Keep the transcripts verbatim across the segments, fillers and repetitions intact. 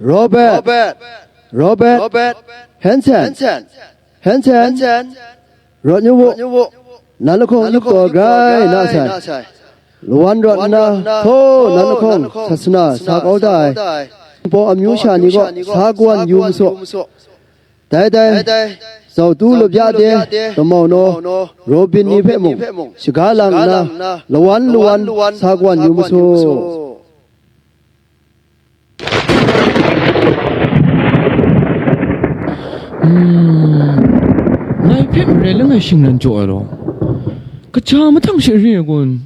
Robert, Robert, Hanson, Hanson, rawt yu mu, nan lahkawng yup taw grai na sai. Lawan rawt nna, htaw nan lahkawng sasana sa kau da ai, Wunpawng amyu sha ni kaw sa kawan yu masaw. Dai dai, Zautu Lapya de, Tamau naw, Robin ni hpe mung, shaga lang nna, lawan lawan sa kawan yu masaw. Hmm, ngai hpe marai langai shingran jaw ai law, kaja mahtang she re ai kun?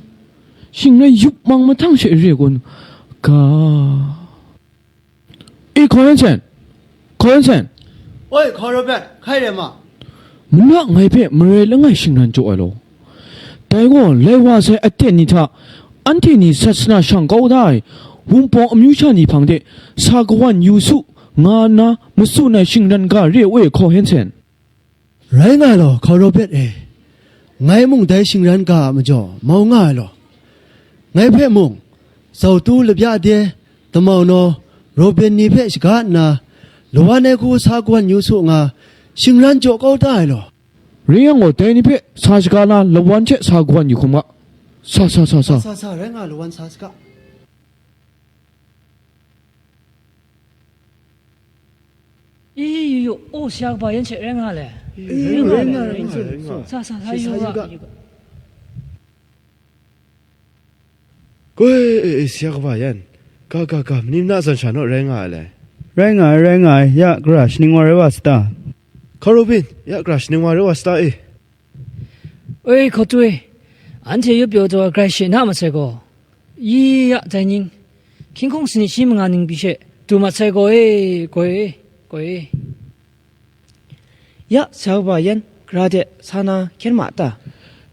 Shingran yup mang mahtang she re ai kun? Ga. E, Hkaw Hanson! Hkaw Hanson! Oi, Hkaw Robert, hkai rai ma? Mung na ngai hpe marai langai shingran jaw ai law. Dai gaw, lai wa sai aten ni hta, anhte ni sasana shang kau da ai, Wunpawng amyu sha ni hpang de sa kawan yu su, nga nna matsun ai shingran ga re ai, Hkaw Hanson. Rai nga ai law, Hkaw Robert e, ngai mung dai shingran ga a majaw mau nga ai law. Ngai hpe mung, Zautu Lapya de, Tamau naw, Robin ni hpe shaga nna, lawan ai hku sa kawan yu su nga, shingran jaw kau da ai law. Re yang gaw, dai ni hpe sa shaga na, lawan hte sa kawan yu hkrum ga. Sa, sa, sa, sa. Sa, sa, rai nga, lawan sa saga. I, yu, yu, o, sha kaba yan she rai nga le. Rai nga, rai nga, rai nga. Sa, sa, sa, yu ga. Koi, e, e, sha kaba yan. Ga, ga, ga, maning na zawn sha naw rai nga ai le. Rai nga ai, rai nga ai, ya, gara shaning wa rai wa sa ta? Hkaw Robin, ya, gara shaning wa rai wa sa ta e? Oi, Hkaw Twi, anhte yup pyaw taw ai grai she na masai gaw, yi ya, dai ning, hkying hkawng sanit shi manga ning pyi she du mat sai gaw e, gaw e, gaw e. Ya, sa kaba yan, gara de sa na hkyen ma ta?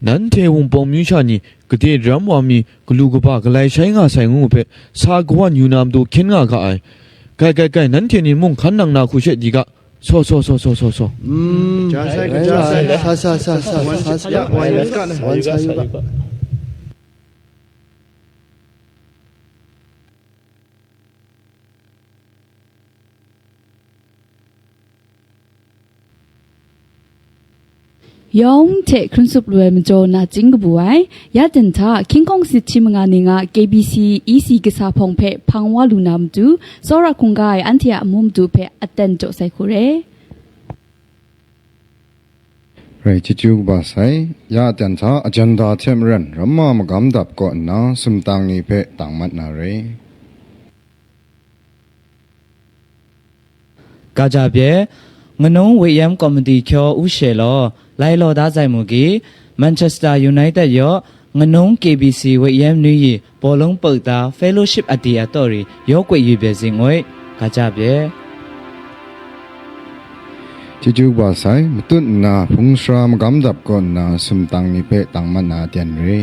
Nanhte Wunpawng myu sha ni, gade daram wa mi, galu kaba galai shai nga sai ngu hpe, sa kawan yu na matu hkyen nga ga ai. Gai, gai, gai, nanhte ni mung hkan nang na hku she di ga. Saw, saw, saw, saw, saw, saw. Mm, ja sai, ja sai. Sa, sa, sa, sa, sa, sa, ya, sa, wai, sa, ya, sa, sa, sa, sa. Yawng hte hkrun tsup lu ai majaw na chying kabu ai, ya ten hta, hkying hkawng sanit shi manga ning a K B C E C kasa hpawng hpe hpang wa lu na matu, tsawra hkungga ai anhte a amu madu hpe aten jaw sai hku re. Rai, chyeju kaba sai, ya ten hta, ajenda hte maren, ramma magam dap kaw nna, sumtang ni hpe tang mat na re. Gaja pye, nganung Wayam Komiti hkyaw u she law, lai law da zai mu ki, Manchester United yaw, nganung K B C Wayam nui yi bawlung pawkta fellowship adi ataw ri yaw kwe yu bye zing ngoi, gaja pye. Chyeju kaba sai, matut nna, hpung sara magam dap kaw nna, sumtang ni hpe tang mat na aten re.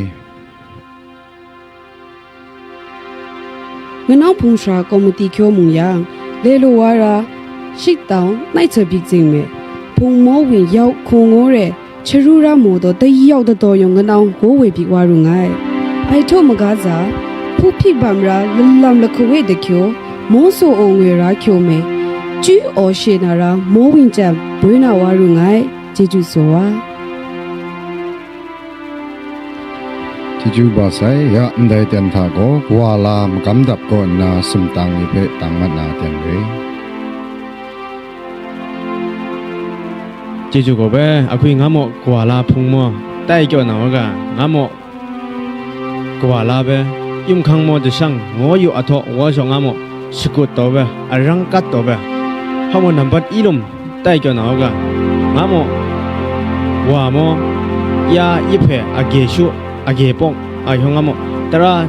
Nganau hpung sara komiti hkyaw mung yang, le lu wa ra, shik tau, nai tsa bik zing me, hpung maw wing yau hkung ngu re, charu ra maw taw, dai yau dataw yawng nganau gaw woi bik wa ru ngai. Ai htaw maga za, hpu hpik bam ra, lalam lahkawe dahkyaw, maw saw aw ngoi ra hkyaw me, chyu aw she na ra, maw wing chyam, boi na wa ru ngai, chyeju tsaw wa. Chyeju kaba sai, ya ndai ten hta gaw, kawa la magam dap kaw nna sumtang ni hpe tang mat na ten re. Chyeju gaw be, ahkui nga maw, kawa la hpung maw, tai kyaw na wa ga, nga maw, kawa la be, yumhkang maw dashang, ngaw yu ahtaw, wa shaw nga maw, shakut taw be, arang kat taw be, hpa maw nambat i lum, tai kyaw na u ga, nga maw, wa maw, ya yip hpe age shu, age pawng, a hkyawng nga maw, tara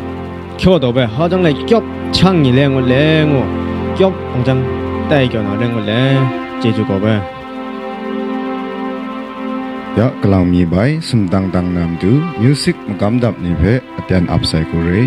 hkyaw taw be, hau jang lai kyawp hkyang ni le ngut le ngu, kyawp hpung jang tai kyaw na le ngut le, chyeju gaw be. Ya kalang mi bai, sumtang tang na matu, music magam dap ni hpe aten ap sai hku re.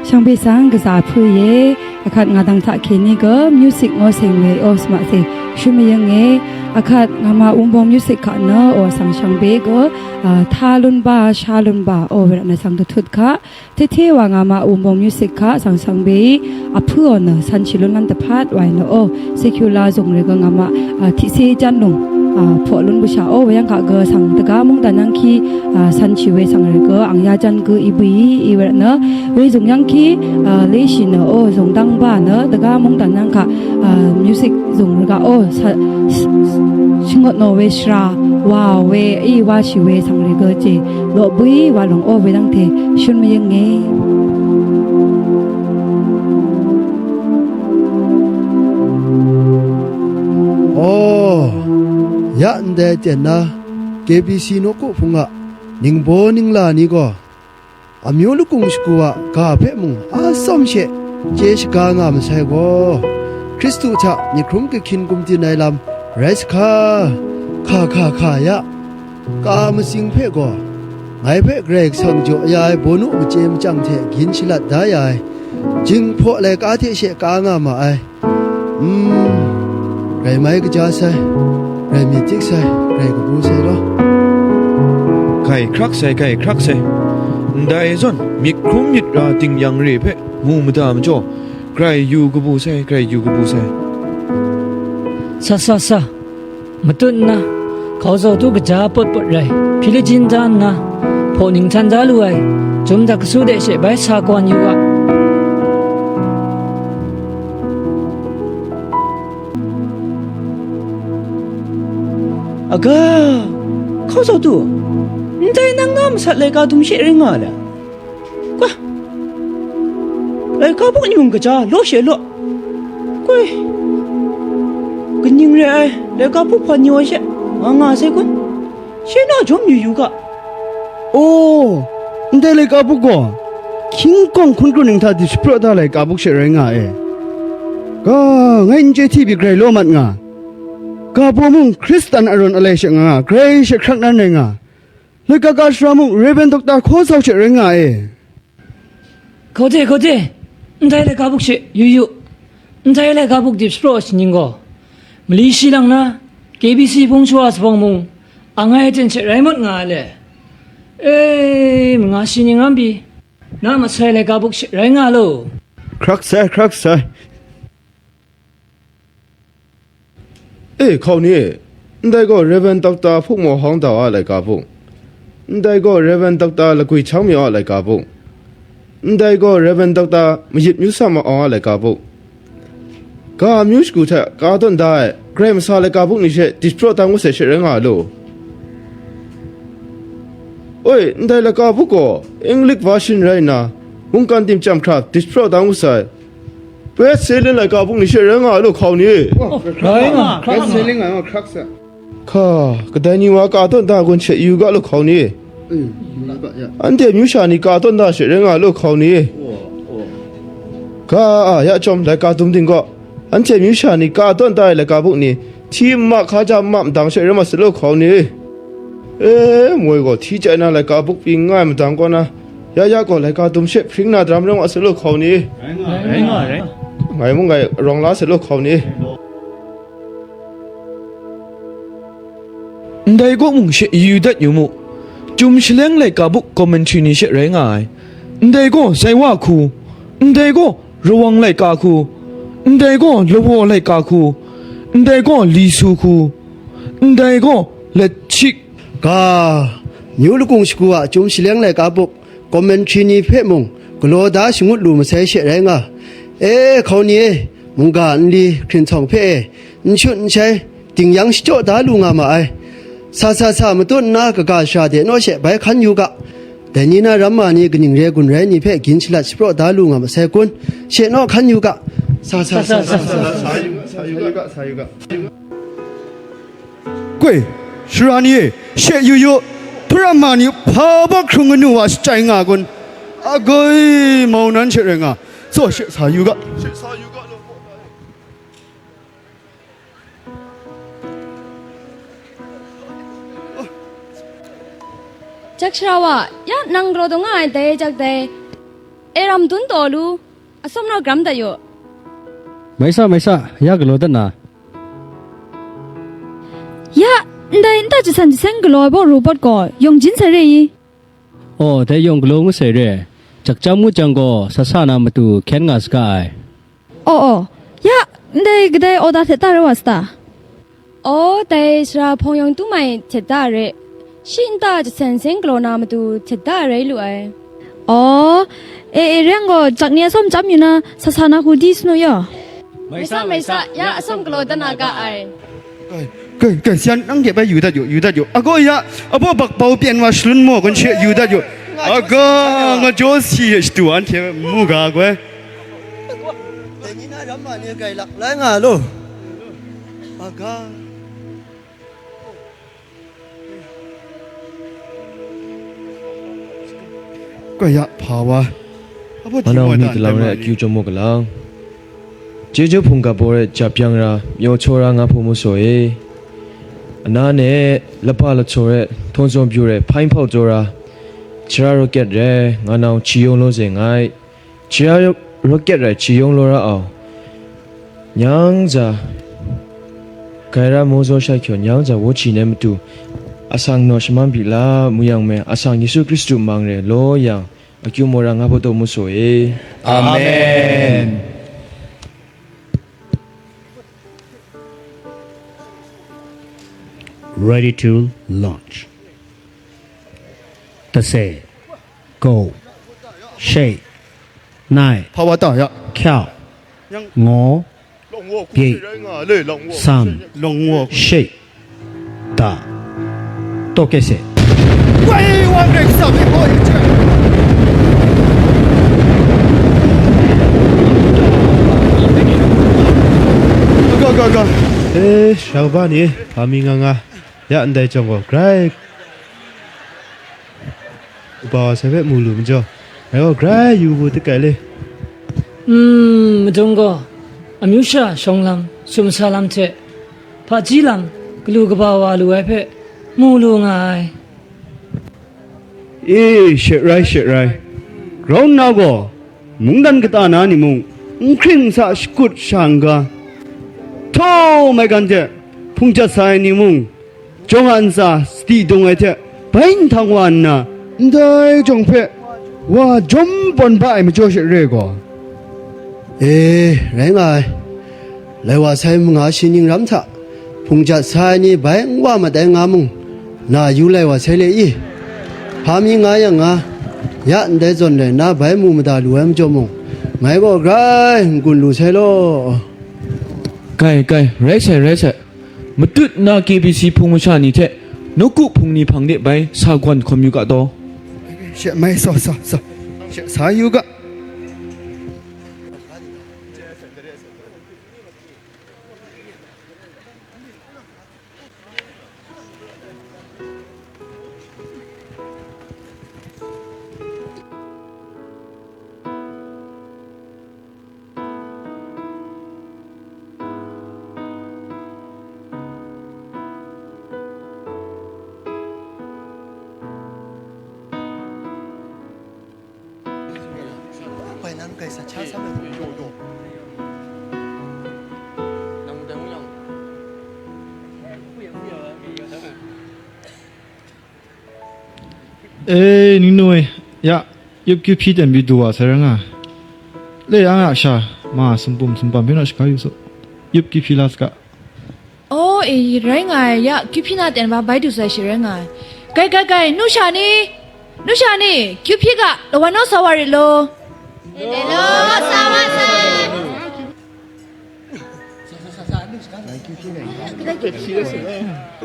Shang hpe sang kasa hpu ye, ahkat nga dang hta hkye ni gaw, music ngaw seng we, aw sma se, shu mayang e, Ahkat nga ma Wunpawng Music hka na, o, sang shang be gaw, a, hta lun ba, sha lun ba, o, we ra na sang dahtut hka, hte hte wa nga ma Wunpawng Music hka, sang shang be, a, hpu o na, san shi lun lan dahpat, wai na, o, secular zung re ga nga ma, a, hti se jan lung, a, hpaw lun bu sha, o, we yang hka ga sang daga mungdan yang hki, a, san shi we sang re ga, ang ya jan ga i bui, i we ra na, we zung yang hki, a, le shi na, o, zung dang ba na, daga mungdan yang hka, a, music zung re ga, o, sa, s-, s-, shangut naw we shara, wa we, i wa shi we sang re ga je, law bui wa long o we dang hte shun maying e. O, ya ndai ten na, K B C nawku hpung a ningbaw ningla ni gaw, amyu lakung shagu a ga hpe mung a tsawm she chye shaga nga masai gaw, Hkristu hta myit hkrum kahkyin gumdin ai lam rai sa hka, hka hka hka ya, ka matsing hpe gaw, ngai hpe Karai Kasang jaw ya ai bawnu machye machyang hte gin shalat da ya ai, jinghpaw laika hte she ka nga ma ai. Mm, rai mai kaja sai, rai myit dik sai, rai kabu sai law. Grai hkrak sai, grai hkrak sai. Ndai zawn, myit hkrum myit ra ding yang re hpe mu mada majaw, grai yu kabu sai, grai yu kabu sai. Sa, sa, sa. Matut nna, hkau zau tu kaja pawt pawt rai, hpyi lajin da nna, hpaw ning htan da lu ai, jum dak kasu de she bai sa kawan yu ga. Aga, hkau zau tu, ndai nang na masat laika dum she rai nga le? Kwa, laika buk ni mung kaja law she law. Koi, kaning re ai, laika buk hpawn ni wa she nga nga sai kun? She na jawm yu yu ga. O, ndai laika buk gaw, hkying kawng hkun kru ning hta dip shapraw da laika buk she rai nga e. Ga, ngai n chye hti pyi grai law mat nga. Ga baw mung Hkristan arawn alai she nga nga, grai she hkrak nan rai nga. Laika ka sara mung Reverend Doctor Hkaw Zau she rai nga e. Hkau de, hkau de, ndai laika buk she yu yu, ndai laika buk dip shapraw ai shaning gaw, mali shi lang na, K B C hpung shawa sa bawng mung, ang ai aten she rai mawt nga ai le. E, manga shi ning ram pyi, na masai laika buk she rai nga law. Hkrak sai, hkrak sai. E, hkau ni e, ndai gaw Reverend Doctor Hpuk Maw Hawng Dau a laika buk, ndai gaw Reverend Doctor Lagwi Chang Myaw a laika buk, ndai gaw Reverend Doctor Mayit Myu Sam Awng a laika buk, ga amyu shagu hte ka tawn da ai Karai Masa laika buk ni she dip shapraw da ngut sai she rai nga ai law. Oi, ndai laika buk gaw English version rai nna, mungkan tim chyam hkra dip shapraw da ngut sai. Best selling laika buk ni she rai nga ai law hkau ni. Rai nga, hkrak nga. Best selling ai wa hkrak sa. Hka, kadai ni wa ka tawn da gun she yu ga law hkau ni. Anhte myu sha ni ka tawn da she rai nga ai law hkau ni. Ga a ya chyawm laika dum ting gaw, anhte myu sha ni ka tawn da ai laika buk ni, hti n ma hkaja n ma madang she rai mat sai law hkau ni. E, moi gaw hti chyai na laika buk pyi n nga ai madang kaw na, ya ya gaw laika dum she hpring na daram rai wa sai law hkau ni. Rai nga, rai nga, rai. Ngai mung ngai rawng la sai law hkau ni. Ndai kaw mung she yu dat yu mu. Chyum shaleng laika buk commentary ni she rai nga ai. Ndai gaw Zaiwa hku, ndai gaw Rawang laika hku, ndai gaw Lawaw laika hku, ndai gaw Li Su hku, ndai gaw Let Chik. Ga, Myu Lakung Shagu a Chyum Shaleng laika buk commentary ni hpe mung galaw da shangut lu masai she rai nga. E, hkau ni e, mungga nli hkrinhtawng hpe e, n shut n shai, ding yang shachyaw da lu nga ma ai. Sa sa sa matut nna kaga shara de naw she bai hkan yu ga. Dai ni na ramma ni kaning re gun rai ni hpe gin shalat shapraw da lu nga masai kun? She naw hkan yu ga. Sa sa sa sa sa. Sa yu ga, sa yu ga, sa yu ga. Gwe, sara ni e, she yu yu, hparamma ni hpa baw hkrung kanu wa shachye nga kun? Agoi, mau nan she rai nga, tsaw she sa yu ga. Jak sara wa, ya nang galaw taw nga ai dai jak dai, e ram dun taw lu, atsawm naw gram dat yu. Mai sa, mai sa, ya galaw dat na. Ndai nta jasan jaseng galaw ai baw robot gaw yawng jin sai re i? Aw, dai yawng galaw ngut sai re. Jakjam ngut jang gaw, sa sa na matu hkyen nga saga ai. Aw, aw, ya, ndai kadai awda htet da rai wa sa ta? Aw, dai sara hpawng yawng tum ai htet da re. Shi nta jasan jaseng galaw na matu htet da rai lu ai. Aw, e, e, reng gaw, jak ni a sawm chyam yu na, sa sa na hku di sanu yaw? Mai sa, mai sa, ya atsawm galaw dan na ga ai. Kai, kai, kai, sian, nang hte bai yu dat yu, yu dat yu. Agaw ya, abaw bakbau pyen wa shalun maw, kun she yu dat yu. Aga, nga jaw si e shadu anhte mu ga goi. Dai ni na ram ma ni kai lak lai nga lo. Aga. Kaya hpa wa. Manau mi galang rai akyu chyawm mu galang. Chyeju hpung ga baw rai jap yang ra, myaw chaw ra nga hpu mu saw e. Ana ne, lapa latsaw rai, htawn zawn pyu rai, hpain hpau jaw ra, chara roket rai, nga nau chi yawng law zeng ai. Chara roket rai, chi yawng law ra au. Nyang za, gaira maw zaw shai hkyaw nyang za waw chi nai matu, asang naw shaman byi la mu yang me, asang Yesu Hkristu mang re law yang, akyu mawra nga hpaw taw mu saw e. Amen. Ready to launch. Tase, go, shei, nai, hpa wa ta ya, hkyau, ngaw, pye, sam, long wo, shei, ta, to kese. Wai, wang rek sa mi hoi che. Ga, ga, ga. Eh, shau ba ni, hpa mi nga nga. Ya ndai chyawm gaw, grai. Upa wa sai hpe mu lu majaw, ngai gaw grai yu bu tit kai le. Mm, madung gaw, amyu sha shawng lam, sumsa lam hte, hpaji lam, galu kaba wa lu ai hpe, mu lu nga ai. E, she rai, she rai. Grau nna gaw, mungdan kata na ni mung, n hkring n sa shakut sha n ga, htaw maigan hte hpung jat sa ai ni mung, jawng a ntsa sadi dung ai hte bai nhtang wa nna, ndai jawng hpe wa jawm pawn ba ai majaw she re gaw, e, rai nga ai. Lai wa sai manga shi ning ram hta hpung jat sa ai ni bai n wa mat ai nga mung, na yu lai wa sai le i? Hpa mi nga yang nga, ya ndai zawn rai nna bai mu mada lu ai majaw mung, ngai gaw grai n-gun lu sai law. Kai, kai, rai sai, rai sai. Matut na K B C hpung masha ni hte nawku hpung ni hpang de bai sa gawn hkawm yu ga taw. She mai sa, sa, sa. She sa yu ga. E, ningnu e, ya, yup kyu hpyi ten bi du wa sai rai nga. Le yang a sha, ma sumpum sumpam hpe naw shaga yu su. Yup kyu hpyi la saga. O, e, rai nga ai, ya, kyu hpyi na ten wa bai du sai shi rai nga ai. Gai, gai, gai, nu sha ni, nu sha ni, kyu hpyi ga, lawan naw sa wa rit law. Law, sa wa sai.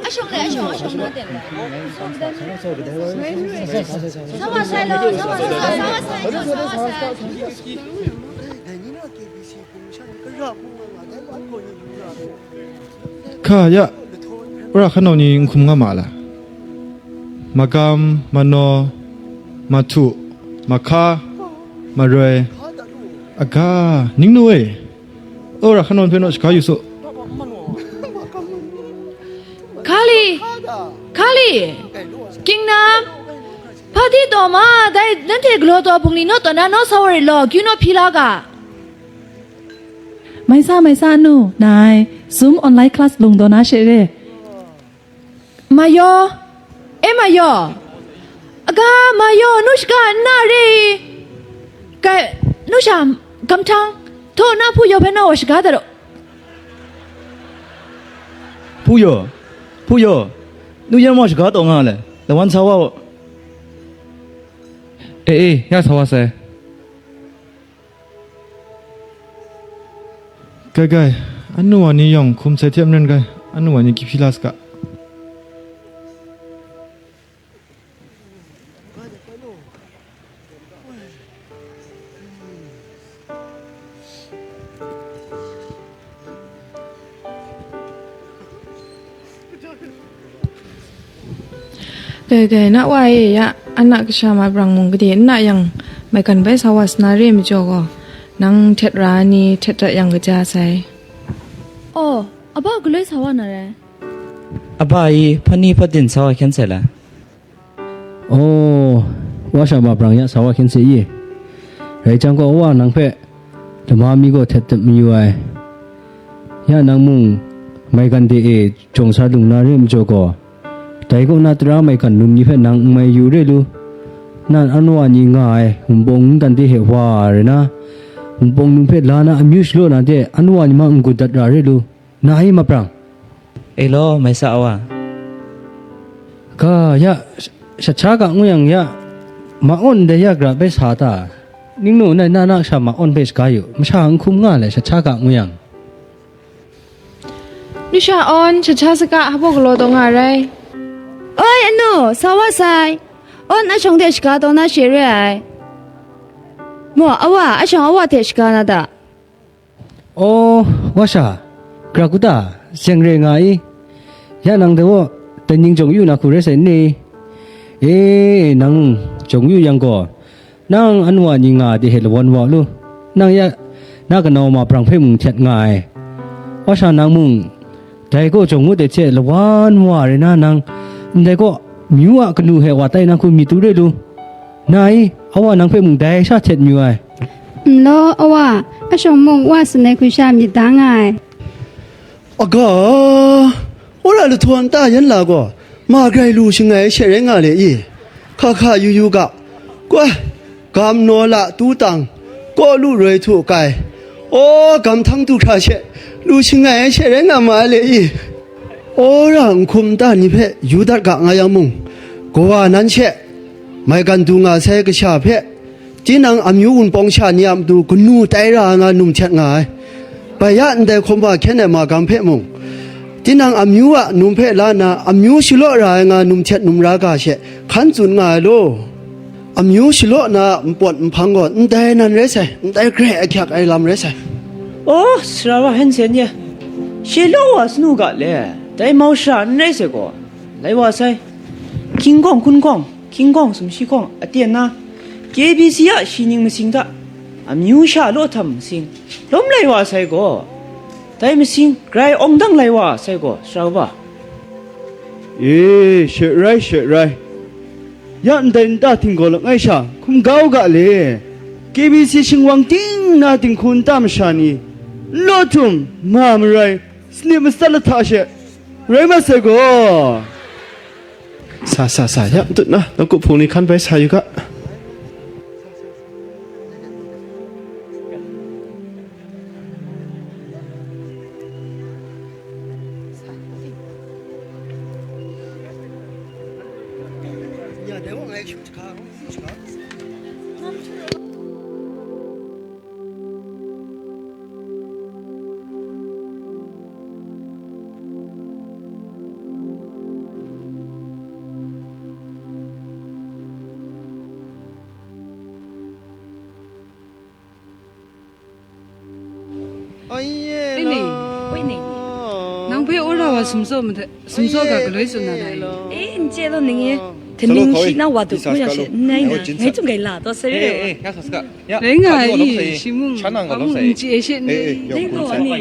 Ashong le, ashong, ashong na ten. Sa wa sai law, sa wa sai, sa wa sai, sa wa sai. Hka ya, wora hkanau ni n hkum nga ma la? Magam, manaw, mahtu, mahka, maroi, aga, ningnu e, wora hkanau hpe naw shaga yu su. Hkali, hkali, kingnam, hpa di taw ma, dai nanhte galaw taw bungli naw taw na naw sa wa rit law, kyu naw hpyi la ga. Mai sa, mai sa, anu, nai, Zoom online class lung taw na she re. Mayaw, e mayaw, aga mayaw, nu shaga n na re i? Kai, nu sha, gamhtang, htaw na hpu yaw hpe naw wa shaga dat u. Hpu yaw, hpu yaw, nu yan wa shaga taw nga le, lawan sa wa u. E, e, ya sa wa sai. Kai, kai, anu wa ni yawng hkum sai hte maren kai, anu wa ni kihpyi la saga. Kai, kai, na wa e, ya, a na kasha ma brang mung gade n na yang, maigan bai sa wa sa na re ai majaw gaw, nang htet ra ai ni htet dat yang kaja sai. Oh, a ba galoi sa wa na rai? A ba i, hpani hpatin sa wa hkyen sai la? Oh, wa sha ma brang ya sa wa hkyen sai i? Rai jang gaw, wa nang hpe lama mi gaw htet dat mayu ai. Ya nang mung maigan de e jawng sa lung na re ai majaw gaw, dai kaw na tara maigan num ni hpe nang n mai yu re lu. Nan anu wa ni nga ai wunpawng ntan de hte wa rai na, wunpawng num hpe la na amyu shalaw na de anu wa ni ma n gun dat ra re lu. Na i ma brang? E law, mai sa a wa. Ga, ya, sh-, shat sha ga ngu yang, ya, ma awn ndai ya gra bai sa ta? Ningnu nai na na sha ma awn bai shaga yu, masha n hkum nga le, shat sha ga ngu yang. Nu sha awn, shat sha saga, hpa galaw taw nga rai. Oi, anu, sa wa sai. Awn a shawng hte shaga taw na she re ai. Maw, a wa, a shawng a wa hte shaga na ta? Aw, wa sha, gra kuta, seng re nga i? Ya nang de waw, dai ning jawng yu na hku rai sai n ni? E, nang jawng yu yang gaw, nang anu wa ni nga de hte lawan wa lu, nang ya na kanau ma brang hpe mung htet nga ai. Wa sha nang mung, dai gaw jawng ngut ai hte lawan wa rai na nang, ndai gaw myu a kanu hte wa tai na hku myit tu re lu. Na i, a wa nang hpe mung dai sha htet mayu ai. Nlaw, a wa, a shawng mung wa sanai hku sha myit da nga ai. Aga, wora lahtaw nta yan la gaw, ma grai lu shangai ai she rai nga le i? Hka hka yu yu ga, koi, gam naw la tu tang, kaw lu roi htu kai, aw, gam htang du hkra she lu shangai ai she rai nga ma ai le i? Wora nhkum nta ni hpe yu dat ga nga yang mung, kawa nan she maigan du nga sai kasha hpe, tinang amyu wunpawng sha ni a matu kanu tai ra ai nga num htet nga ai. Bai ya ndai hkawm wa hkyen ai magam hpe mung, tinang amyu a num hpe la nna amyu shalaw ra ai nga num htet num ra ga she hkan tsun nga ai law. Amyu shalaw na a npawt nhpang gaw ndai nan rai sai, ndai grai ahkyak ai lam rai sai. Aw, sara wa Hensen ye, shi law wa sanu ga le, dai mau shara n rai sai gaw, lai wa sai. Hkying hkawng hkun hkawng, hkying hkawng sumshi hkawng aten na, K B C a shi ning masing hta, amyu sha law htam masing, lawm lai wa sai gaw, dai masing grai awng dang lai wa sai gaw, sara wa. E, she rai, she rai. Ya ndai nta htinggaw langai sha hkum ga u ga le. K B C shingwang ting na dinghku nta masha ni, n law htum, ma marai, sanit matsat lahta she, rai mat sai gaw. Sa, sa, sa, ya, n tut na, nawku hpung ni hkan bai sa yu ga. Ai, Ning, nang hpe wora wa sumtsaw mahte, sumtsaw ga galoi tsun na dai. E, n chye law, ning e. Tening shi na wa tu ngu ya she, n nai nga, ngai chyum gai la taw, sari. Rai nga i, shi mung, hpa mung n chye she, n nai taw ni.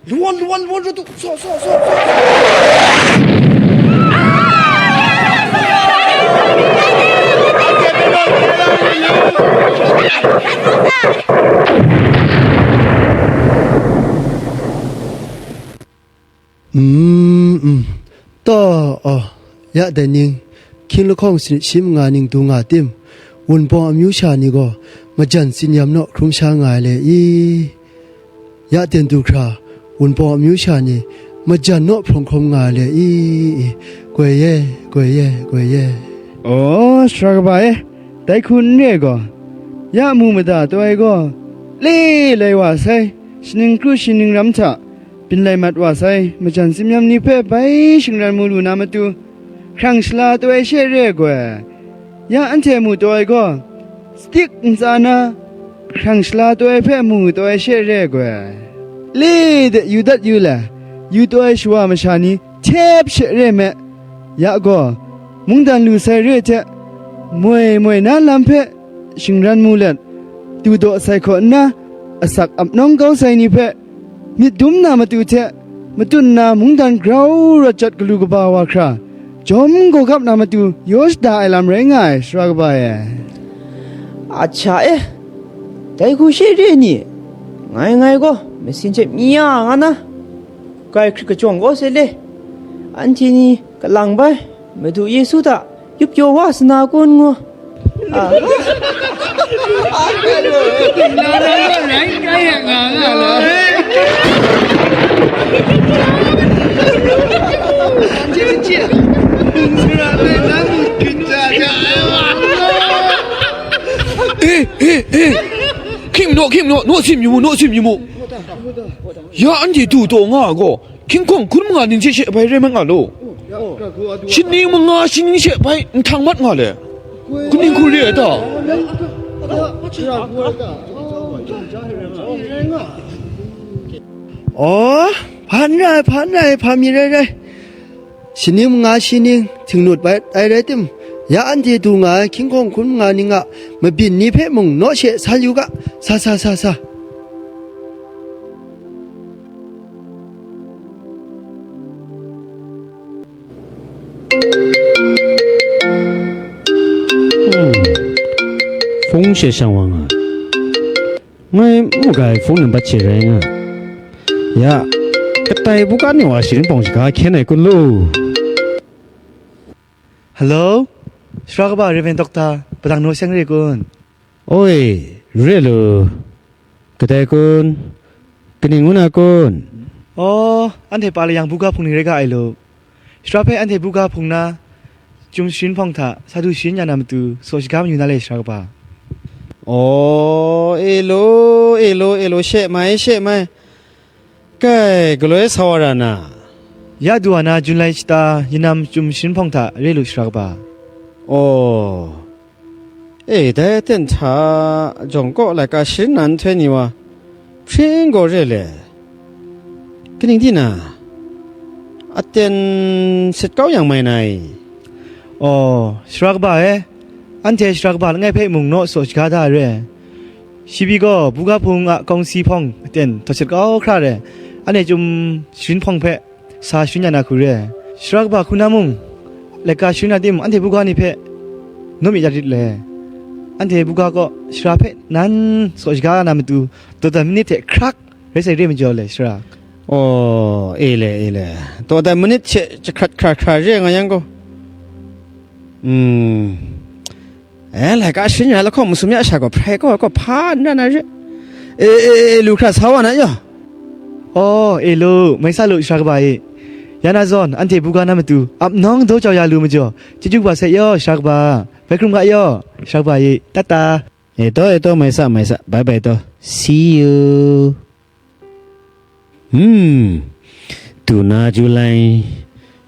Lawan, lawan, lawan, rawt u. Saw, saw, saw, saw. Mm, mm. Taw, oh, ya dai ning, hkying lahkawng sanit shi manga ning du nga tim, Wunpawng amyu sha ni gaw majan tsin-yam naw hkrum sha nga ai le i? Ya ten du hkra, Wunpawng amyu sha ni majan naw hprawng hkawm nga ai le i? Goi ye, goi ye, goi ye. Aw, sara kaba e, dai hku n re ai gaw, ya mu mada taw ai gaw, le lai wa sai, shaning kru shaning ram hta, byin lai mat wa sai, majan tsin-yam ni hpe bai shingran mu lu na matu, hkrang shala taw ai she re ai gaw, ya anhte mu taw ai gaw, sadik ntsa na hkrang shala taw ai hpe mu taw ai she re ai gaw, le de yu dat yu le, yu taw ai shawa masha ni hte hpe she re ai me, ya gaw, mungdan lu sai re ai hte, moi moi na lam hpe shingran mu let, du daw sai hkaw nna, asak ap nawng kau sai ni hpe, myit dum na matu hte matut nna mungdan grau rawt jat galu kaba wa hkra, jawm gaw gap na matu yaw shada ai lam rai nga ai, sara kaba e. Ahta e, dai hku she re ni? Ngai, ngai gaw masin hte myi ya nga na, grai hkrit kajawng kau se le, anhte ni kalang bai, Madu Yesu hta yup pyaw wa sa na kun ngu. Ah. Eh, eh, eh! Hkying naw, hkying naw, naw sim yu mu, naw sim yu mu. Ya anhte du taw nga ai gaw, hkying hkawng hkun manga ning hte she bai rai mat nga law. Shaning manga shaning she bai nhtang mat nga le. Kaning hku re ai ta? Aw, hpa n rai, hpa n rai, hpa mi rai rai. Shaning manga shaning htinglut bai ai rai tim, ya anhte du nga ai hkying hkawng hkun manga ning a mabyin ni hpe mung naw she sa yu ga, sa, sa, sa, sa. Hmm. Hpung she shang wa nga. Ngai mu ga ai hpung nambat she rai nga. Ya, katai buga ni wa sharin pawng shaga hkyen ai kun lu? Hello? Sara kaba Reverend Doctor, padang naw seng re kun? Oi, re lu. Kadai kun? Kaning ngu na kun? Aw, anhte pa layang buga hpung ni rai ga ai lu. Sara hpe anhte buga hpung na, Chyum sharin hpawng hta sa du sharin ya na matu, saw shaga mayu na le, sara kaba. Aw, e law, e law, e law, she mai, she mai. Kai, galoi sa wa ra na? Ya du wa na Jun lai shata, Yanam Chyum sharin hpawng hta re lu, sara kaba. Aw. E, dai aten hta jawng kaw laika sharin na nhtoi ni wa hpring gaw re le. Kaning di na, aten sit kau yang mai na i? Aw, sara kaba e, anhte sara kaba langai hpe mung naw saw shaga da ai re. Shi pyi gaw buga hpung a kawng si hpawng aten htawt sat kau hkra re, anhte Chyum sharin hpawng hpe sa sharin ya na hku re ai. Sara kaba hku na mung, laika sharin na tim, anhte buga ni hpe naw myit ya rit le. Anhte buga kaw sara hpe nan saw shaga na matu, dawdan manit hte hkrak rai sai re majaw le, sara. Aw, e le, e le. Dawdan manit hte jahkrat hkra hkra re nga yang gaw, mm, E, laika sharin ya lahkawng masum ya sha gaw, hprai gaw, gaw hpa n ra na re. E, e, e, lu hkra sa wa na yaw. Aw, e lu, mai sa lu, sara kaba e. Ya na zawn, anhte buga na matu, ap nawng daw jau ya lu majaw, chyeju kaba sai yaw, sara kaba. Bai hkrum ga yaw, sara kaba e. Tata. E taw, e taw, mai sa, mai sa. Bye bye taw. See you. Hmm. Duna July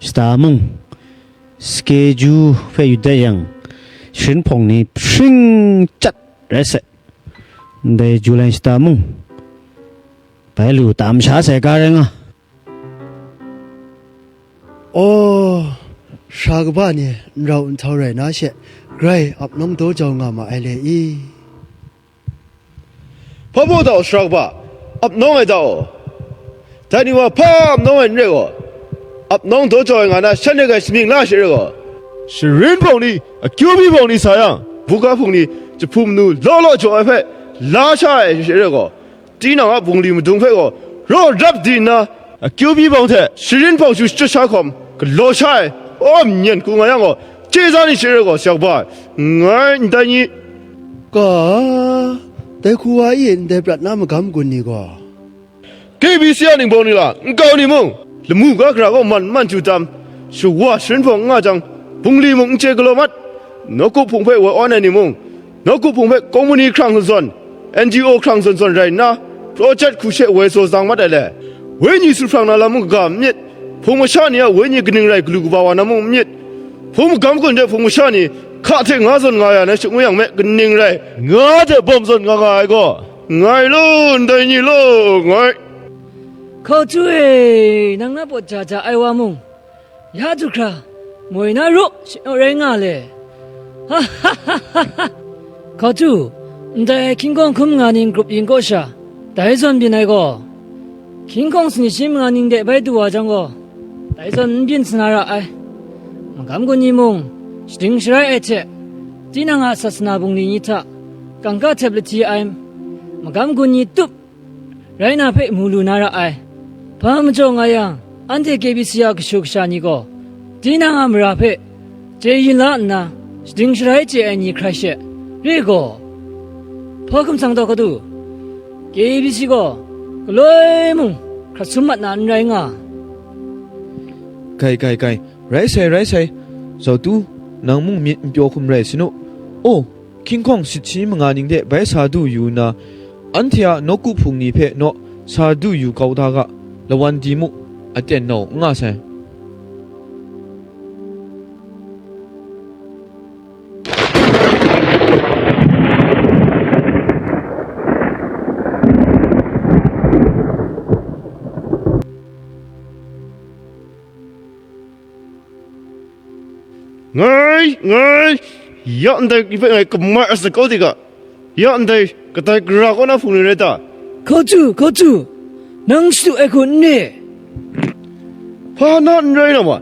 shata mung, skeju hpe yut dat yang, sharin hpawng ni hpring chyat rai sai. Ndai July shata mung, bai lu tam sha sai ga rai nga. Aw, sara kaba ni n rau nhtau rai na she, grai ap nawng daw jau nga ma ai le i? Hpa baw da u, sara kaba, ap nawng ai da u. Dai ni wa hpa ap nawng ai n rai gaw, ap nawng daw jau ai nga na shan de gai shamying la she rai gaw, sharin hpawng ni, akyu byi hpawng ni sa yang, buga hpung ni jahpu manu law law jaw ai hpe la sha ai she rai gaw, tinang a bungli madung hpe gaw raw rap di nna, akyu byi hpawng hte sharin hpawng shu shachyaw sha hkawm galaw sha ai, aw myen hku nga yang gaw, chye sa ni she rai gaw, syak ba ai, ngai ndai ni. Ka, dai hku wa e ndai prat na magam gun ni gaw, K B C a ningpawng ni la nkau ni mung, lamu ga hkra gaw man man chyu tam, shawa sharin hpawng n nga jang, bungli mung n chye galaw mat, nawku hpung hpe woi awn ai ni mung, nawku hpung hpe kawmuni hkrang zawn zawn, N G O hkrang zawn zawn rai nna, project hku she woi tsaw zang mat ai le, wenyi su hprang na lam mung kaga n myit, hpung masha ni a wenyi kaning rai galu kaba wa na mung n myit, hpung magam gun hte hpung masha ni hka hte nga zawn nga ya na shangu yang me kaning rai, nga hte bawm zawn nga nga ai gaw, ngai law, ndai ni law, ngai. Hkautu e, nang na pawt ja ja ai wa mung, ya du hkra, moi na ru, shi naw rai nga le. Hkautu, ndai hkying hkawng hkum nga ning grup yin kaw sha, dai zawn byin ai gaw, hkying hkawng sani shi manga ning de bai du wa jang gaw, dai zawn n byin sa na ra ai. Magam gun ni mung, shading sharai ai hte, tinang a sasana bungli ni hta, kangka htep lahti ai, magam gun ni tup, rai na hpe mu lu na ra ai. Hpa majaw nga yang, anhte K B C a kashu kasha ni gaw, tinang a mara hpe chye yin la nna, shading sharai chye ai ni hkrai she, re gaw, hpa hkum sang taw hkautu, K B C gaw galoi mung hkrat sum mat na n rai nga. Gai, gai, gai, rai sai, rai sai. Zautu, nang mung myit n pyaw hkum rai sin u. O, hkying hkawng sit shi manga ning de bai sa du yu nna, anhte a nawku hpung ni hpe naw sa du yu kau da ga, lawan di mu, aten nau n nga sai. Ngai, ngai, ya ndai hpe ngai kamai asak kau de ga, ya ndai kadai gara kaw na hpung ni rai ta? Hkautu, hkautu, nang shadu ai hku n re? Hpa na n rai na ma?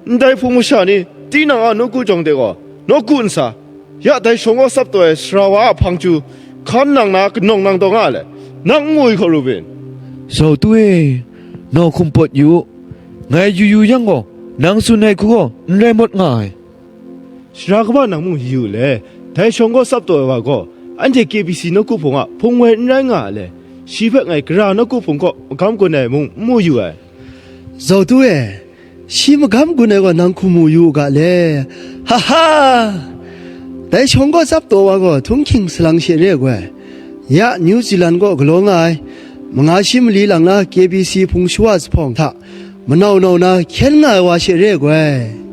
Ndai hpung masha ni tinang a nawku jawng de gaw, nawku nsa, ya dai shawng kaw tsap taw ai sara wa a hpang chyu hkan nang na kanawng nang taw nga ai le, nang n mu ai hkaw ru bin? Zautu e, nau hkum pawt yu u, ngai yu yu yang gaw, nang tsun ai hku gaw n rai mawt nga ai. Sara kaba nang mung yu u le, dai shawng kaw tsap taw ai wa gaw, anhte K B C nawku hpung a hpung woi n rai nga a le, shi hpe ngai gara nawku hpung kaw magam gun ai mung n mu yu ai. Zautu e, shi magam gun ai gaw nang hkum mu yu u ga le, ha ha! Dai shawng kaw tsap taw wa gaw htunghking salang she re ai goi, ya New Zealand kaw galaw nga ai, manga shi mali lang na K B C hpung shawa zuphpawng hta manau nau na hkyen nga ai wa she re ai goi.